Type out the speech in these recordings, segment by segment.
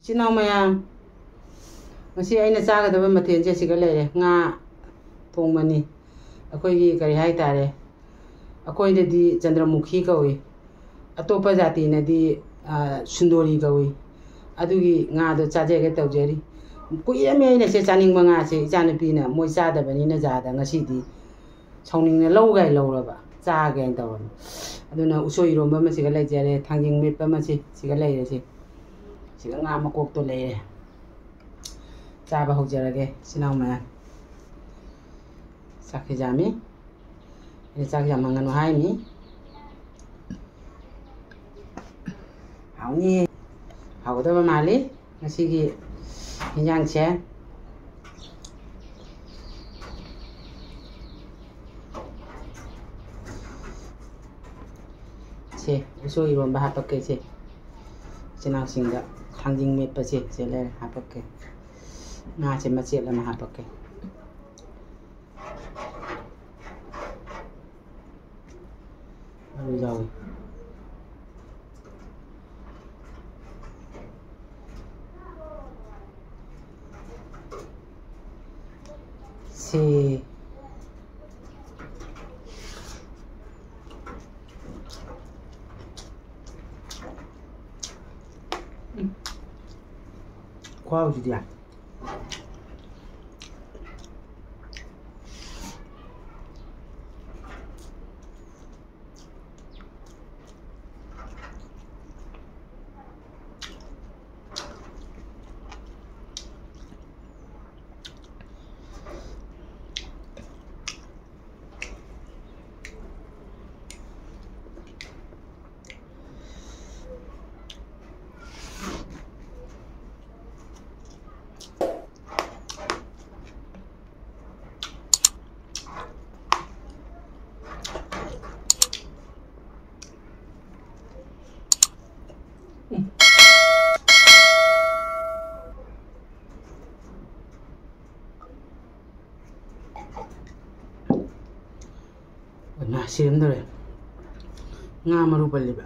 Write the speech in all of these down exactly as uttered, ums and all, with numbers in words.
ꯏꯆꯤꯟ ꯏꯅꯥꯎ ꯃꯌꯥꯝ, ꯉꯁꯤ ꯑꯩꯅ ꯆꯥꯒꯗꯕ ꯃꯊꯦꯜꯁꯦ ꯁꯤꯒ ꯂꯩꯔꯦ꯫ ꯉꯥ ꯊꯣꯡꯕꯅꯤ꯫ ꯑꯩꯈꯣꯏꯒꯤ ꯀꯔꯤ ꯍꯥꯏꯇꯥꯔꯦ, ꯑꯩꯈꯣꯏꯗꯗꯤ ꯆꯟꯗ꯭ꯔꯃꯨꯈꯤ ꯀꯧꯏ, ꯑꯇꯣꯞꯄ ꯖꯥꯇꯤꯅꯗꯤ, ꯑ, ꯁꯨꯟꯗꯣꯔꯤ ꯀꯧꯏ꯫ ꯑꯗꯨꯒꯤ ꯉꯥꯗꯣ ꯆꯥꯖꯒꯦ ꯇꯧꯖꯔꯤ꯫ ꯀꯨꯏꯔꯝꯃꯦ ꯑꯩꯅ ꯁꯦ ꯆꯥꯅꯤꯡꯕ ꯉꯥꯁꯦ, ꯏꯆꯥꯅꯨꯄꯤꯅ ꯃꯣꯏ ꯆꯥꯗꯕꯅꯤꯅ ꯖꯥꯗ ꯉꯁꯤꯗꯤ ꯁꯥꯎꯅꯤꯡꯅ ꯂꯧꯒꯥꯏ ꯂꯧꯔꯕ, ꯆꯥꯒꯦꯅ ꯇꯧꯔꯕ꯫ ꯑꯗꯨꯅ ꯎꯁꯣꯏ ꯏꯔꯣꯝꯕ ꯑꯃ ꯁꯤꯒ ꯂꯩꯖꯔꯦ, ꯊꯥꯡꯖꯤꯡ ꯃꯦꯠꯄ ꯑꯃ ꯁꯤ-, ꯁꯤꯒ ꯂꯩꯔꯦ ꯁꯤ꯫ ꯁꯤꯒ ꯉꯥ ꯃꯀꯣꯛꯇꯣ ꯂꯩꯔꯦ꯫ ꯆꯥꯕ ꯍꯧꯖꯔꯒꯦ, ꯏꯆꯤꯟ ꯏꯅꯥꯎ ꯃꯌꯥꯝ꯫ ꯆꯥꯛꯁꯤ ꯌꯥꯝꯃꯤ꯫ ꯑꯩꯅ ꯆꯥꯛ ꯌꯥꯝꯍꯟꯒꯅꯨ ꯍꯥꯏꯅꯤ꯫ ꯍꯥꯎꯅꯤ꯫ ꯍꯥꯎꯒꯗꯕ ꯃꯥꯜꯂꯤ ꯉꯁꯤꯒꯤ ꯏꯟꯖꯥꯡꯁꯦ꯫ ꯁꯦ, ꯎꯁꯣꯏ ꯏꯔꯣꯟꯕ ꯍꯥꯞꯄꯛꯀꯦ ꯁꯦ꯫ ꯏꯆꯤꯟ ꯏꯅꯥꯎꯁꯤꯡꯗ ꯊꯥꯡꯖꯤꯡ ꯃꯦꯠꯄꯁꯦ ꯁꯦ ꯂꯩꯔꯦ ꯍꯥꯞꯄꯛꯀꯦ꯫ ꯉꯥꯁꯦ ꯃꯆꯦꯠ ꯑꯃ ꯍꯥꯞꯄꯛꯀꯦ꯫ ꯑꯂꯨ ꯌꯥꯎꯏ꯫ ꯁꯤ꯫ ꯎꯝ꯫ ꯈꯨꯍꯥꯎꯁꯤꯗꯤ꯫ ꯏꯃꯥ, ꯁꯤꯔꯝꯗꯧꯔꯦ꯫ ꯉꯥ ꯃꯔꯨ ꯄꯜꯂꯤꯕ꯫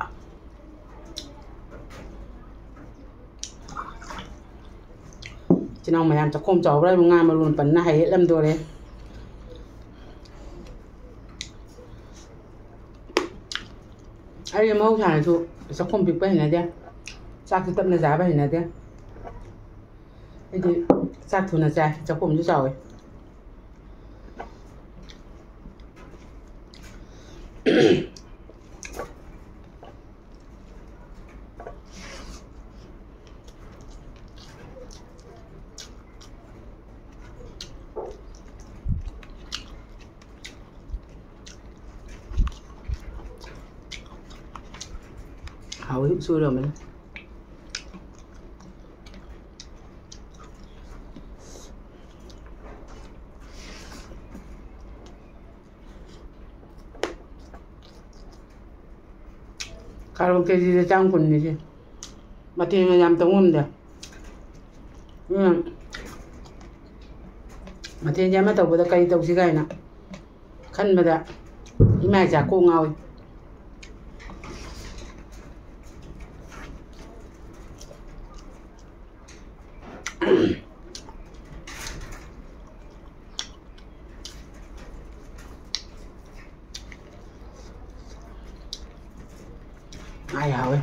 ꯏꯆꯤꯟ ꯏꯅꯥꯎ ꯃꯌꯥꯝ ꯆꯥꯛꯈꯣꯝ ꯆꯥꯎꯕ꯭ꯔꯥ ꯍꯥꯏꯕ ꯉꯥ ꯃꯔꯨꯅ ꯄꯟꯅ ꯍꯥꯏꯌꯦꯠꯂꯝꯗꯣꯔꯦ꯫ ꯑꯩ ꯃꯍꯧꯁꯥꯅꯁꯨ ꯆꯥꯛꯈꯣꯝ ꯄꯤꯛꯄ ꯍꯩꯅꯗꯦ꯫ ꯆꯥꯛꯁꯨ ꯇꯞꯅ ꯆꯥꯕ ꯍꯩꯅꯗꯦ꯫ ꯑꯩꯗꯤ ꯆꯥꯛ ꯊꯨꯅ ꯆꯥꯏ, ꯆꯥꯛꯈꯣꯝꯁꯨ ꯆꯥꯎꯋꯦ꯫ ꯍꯥꯎꯋꯤ, ꯎꯁꯣꯏ ꯏꯔꯣꯝꯕꯅ꯫ ꯀꯥꯔꯣꯠ ꯀꯦꯖꯤꯗ ꯆꯥꯝ ꯀꯨꯟꯅꯤ ꯁꯤ꯫ ꯃꯊꯦꯜ ꯃꯌꯥꯝ ꯇꯧ ꯉꯝꯗꯦ꯫ ꯎꯝ꯫ ꯃꯊꯦꯜꯁꯦ ꯑꯃ ꯇꯧꯕꯗ ꯀꯔꯤ ꯇꯧꯁꯤ ꯀꯥꯏꯅ ꯈꯟꯕꯗ ꯏꯃꯥ ꯏꯆꯥ ꯀꯣꯛ ꯉꯥꯎꯏ꯫ ꯉꯥ ꯌꯥꯎꯋꯦ꯫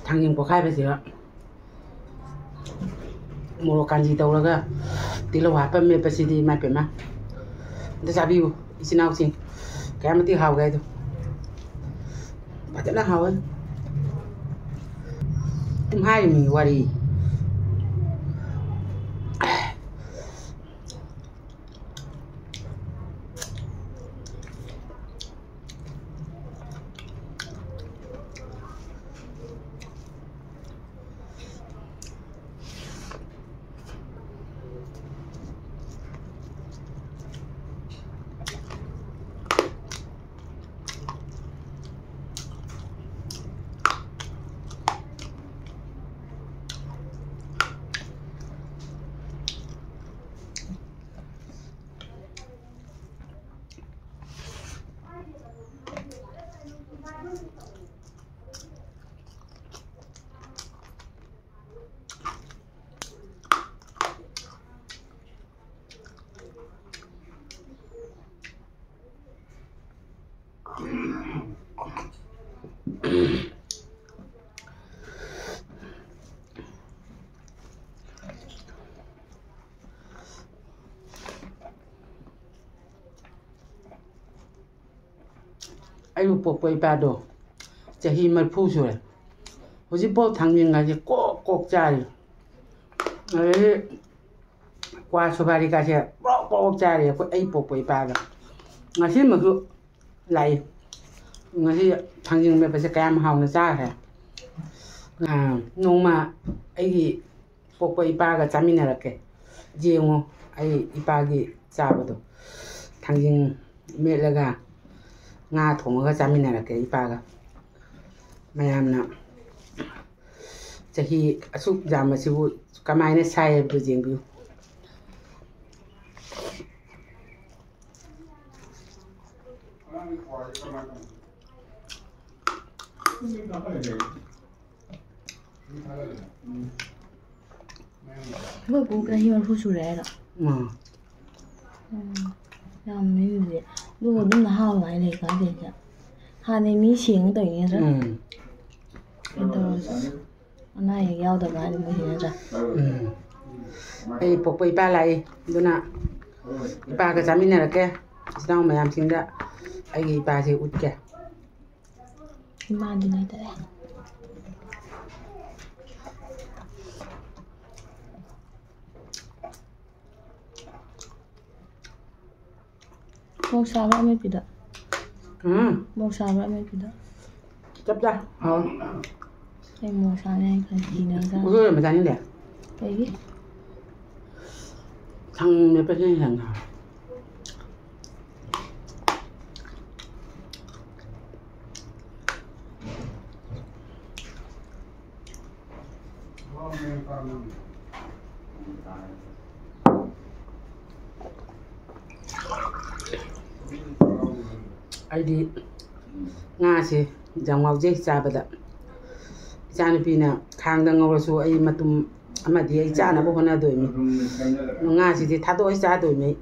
ꯊꯥꯡꯖꯤꯡ ꯄꯣꯛꯈꯥꯏꯕꯁꯤꯒ ꯃꯣꯔꯣꯛ ꯀꯥꯟꯖꯤ ꯇꯧꯔꯒ ꯇꯤꯜꯍꯧ ꯍꯥꯞꯄ ꯃꯦꯠꯄꯁꯤꯗꯤ ꯏꯃꯥꯏ ꯄꯦꯝꯃ꯫ ꯑꯝꯇ ꯆꯥꯕꯤꯌꯨ ꯏꯆꯤꯟ ꯏꯅꯥꯎꯁꯤꯡ꯫ ꯀꯌꯥꯝ ꯃꯇꯤꯛ ꯍꯥꯎꯒꯦ ꯍꯥꯏꯗꯣ꯫ ꯐꯖꯅ ꯍꯥꯎꯋꯦ꯫ ꯑꯗꯨꯝ ꯍꯥꯏꯔꯤꯃꯤ ꯋꯥꯔꯤ꯫ ꯑꯩꯕꯨ ꯄꯣꯛꯄ ꯏꯄꯥꯗꯣ ꯆꯍꯤ ꯃꯔꯤꯐꯨ ꯁꯨꯔꯦ꯫ ꯍꯧꯖꯤꯛꯐꯥꯎ ꯊꯥꯡꯖꯤꯡꯒꯁꯦ ꯀꯣꯛ ꯀꯣꯛ ꯆꯥꯔꯤ꯫ ꯑꯗꯒꯤ ꯀ꯭ꯋꯥ ꯁꯨꯄꯥꯔꯤꯒꯁꯦ ꯄ꯭ꯔꯣꯛ ꯄ꯭ꯔꯣꯛ ꯆꯥꯔꯤ ꯑꯩꯈꯣꯏ, ꯑꯩ ꯄꯣꯛꯄ ꯏꯄꯥꯗꯣ꯫ ꯉꯁꯤꯃꯛꯁꯨ ꯂꯥꯛꯏ꯫ ꯉꯁꯤ ꯊꯥꯡꯖꯤꯡ ꯃꯦꯠꯄꯁꯦ ꯀꯌꯥꯝ ꯍꯥꯎꯅ ꯆꯥꯈ꯭ꯔꯦ꯫ ꯑꯥ, ꯅꯣꯡꯃ ꯑꯩꯒꯤ ꯄꯣꯛꯄ ꯏꯄꯥꯒ ꯆꯥꯃꯤꯟꯅꯔꯛꯀꯦ꯫ ꯌꯦꯡꯉꯣ ꯑꯩ ꯏꯄꯥꯒꯤ ꯆꯥꯕꯗꯣ꯫ ꯊꯥꯡꯖꯤꯡ ꯃꯦꯠꯂꯒ ꯉꯥ ꯊꯣꯡꯉꯒ ꯆꯥꯃꯤꯟꯅꯔꯛꯀꯦ ꯏꯄꯥꯒ꯫ ꯃꯌꯥꯝꯅ ꯆꯍꯤ ꯑꯁꯨꯛ ꯌꯥꯝꯕꯁꯤꯕꯨ ꯀꯃꯥꯏꯅ ꯁꯥꯏ ꯍꯥꯏꯕꯗꯨ ꯌꯦꯡꯕꯤꯌꯨ꯫ ꯑꯩꯈꯣꯏ ꯄꯨ ꯆꯍꯤ ꯃꯔꯤꯐꯨ ꯁꯨꯔꯦ ꯍꯥꯏꯔꯣ? ꯎꯝ꯫ ꯎꯝ꯫ ꯌꯥꯝꯃꯦ ꯑꯗꯨꯗꯤ꯫ ꯑꯗꯨꯒ ꯑꯗꯨꯝ ꯅꯍꯥ ꯑꯣꯏ ꯂꯩ ꯀꯥꯟꯗ꯫ ꯍꯥꯟꯅꯩ ꯃꯤ ꯁꯦꯡꯉ ꯇꯧꯔꯤꯅꯦ ꯅꯠꯇ꯭ꯔꯥ? ꯎꯝ꯫ ꯀꯩꯅꯣ ꯇꯧꯔꯁꯨ, ꯑꯅꯥ ꯑꯌꯦꯛ ꯌꯥꯎꯗꯕ ꯍꯥꯏꯗꯤ ꯃꯣꯏꯁꯤ ꯅꯠꯇ꯭ꯔꯥ? ꯎꯝ꯫ ꯑꯩ ꯄꯣꯛꯄ ꯏꯄꯥ ꯂꯥꯛꯏ, ꯑꯗꯨꯅ ꯏꯄꯥꯒ ꯆꯥꯃꯤꯟꯅꯔꯛꯀꯦ, ꯏꯆꯤꯟ ꯏꯅꯥꯎ ꯃꯌꯥꯝꯁꯤꯡꯗ ꯑꯩꯒꯤ ꯏꯄꯥꯁꯦ ꯎꯠꯀꯦ꯫ ꯏꯃꯥꯗꯤ ꯂꯩꯇꯔꯦ꯫ ꯃꯣꯔꯣꯛ ꯁꯥꯕ꯭ꯔꯥ ꯑꯃꯦꯠꯄꯤꯗ? ꯎꯝ꯫ ꯃꯣꯔꯣꯛ ꯁꯥꯕ꯭ꯔꯥ ꯑꯃꯦꯠꯄꯤꯗ? ꯆꯞ ꯆꯥ꯫ ꯍꯥꯎ꯫ ꯑꯩ ꯃꯣꯔꯣꯛ ꯁꯥꯅꯤ ꯍꯥꯏ ꯈꯟ ꯀꯤꯅ ꯆꯥ-, ꯎꯁꯣꯏ ꯑꯃ ꯆꯥꯅꯤꯡꯗꯦ꯫ ꯀꯩꯒꯤ? ꯊꯥꯡ ꯃꯦꯠꯄꯁꯤꯅ ꯍꯦꯟꯅ ꯍꯥꯎ꯫ ꯑꯩꯗꯤ ꯉꯥꯁꯦ ꯌꯥꯝ ꯉꯥꯎꯖꯩ ꯆꯥꯕꯗ꯫ ꯏꯆꯥꯅꯨꯄꯤꯅ ꯈꯥꯡꯗ ꯉꯧꯔꯁꯨ ꯑꯩ ꯃꯇꯨꯝ ꯑꯃꯗꯤ ꯑꯩ ꯆꯥꯅꯕ ꯍꯣꯠꯅꯗꯣꯏꯅꯤ꯫ ꯉꯥꯁꯤꯗꯤ ꯊꯥꯗꯣꯛꯑ ꯆꯥꯗꯣꯏꯅꯤ ꯑꯩ꯫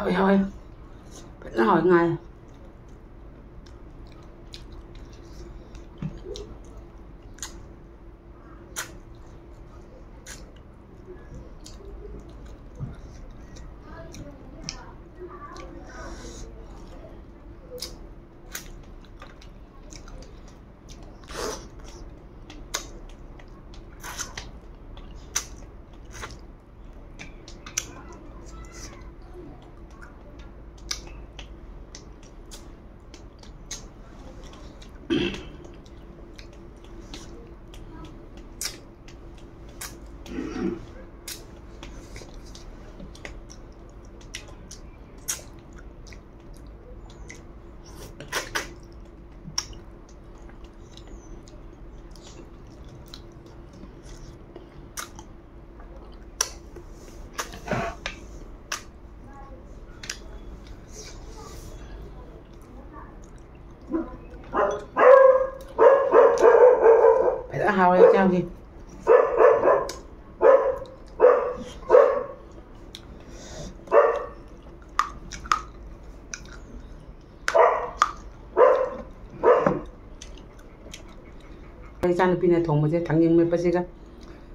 ꯍꯣꯏ, ꯍꯣꯏ꯫ ꯐꯖꯅ ꯍꯥꯎꯋꯦ ꯉꯥꯏ꯫ ꯐꯖꯅ ꯍꯥꯎꯔꯦ ꯏꯟꯖꯥꯡꯁꯤ꯫ ꯏꯆꯥꯅꯨꯄꯤꯅ ꯊꯣꯡꯕꯁꯦ ꯊꯥꯡꯖꯤꯡ ꯃꯦꯠꯄꯁꯤꯒ꯫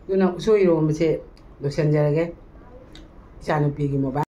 ꯑꯗꯨꯅ ꯎꯁꯣꯏ ꯏꯔꯣꯝꯕꯁꯦ ꯂꯣꯏꯁꯤꯟꯖꯔꯒꯦ꯫ ꯏꯆꯥꯅꯨꯄꯤꯒꯤ ꯃꯣꯕꯥꯏꯜ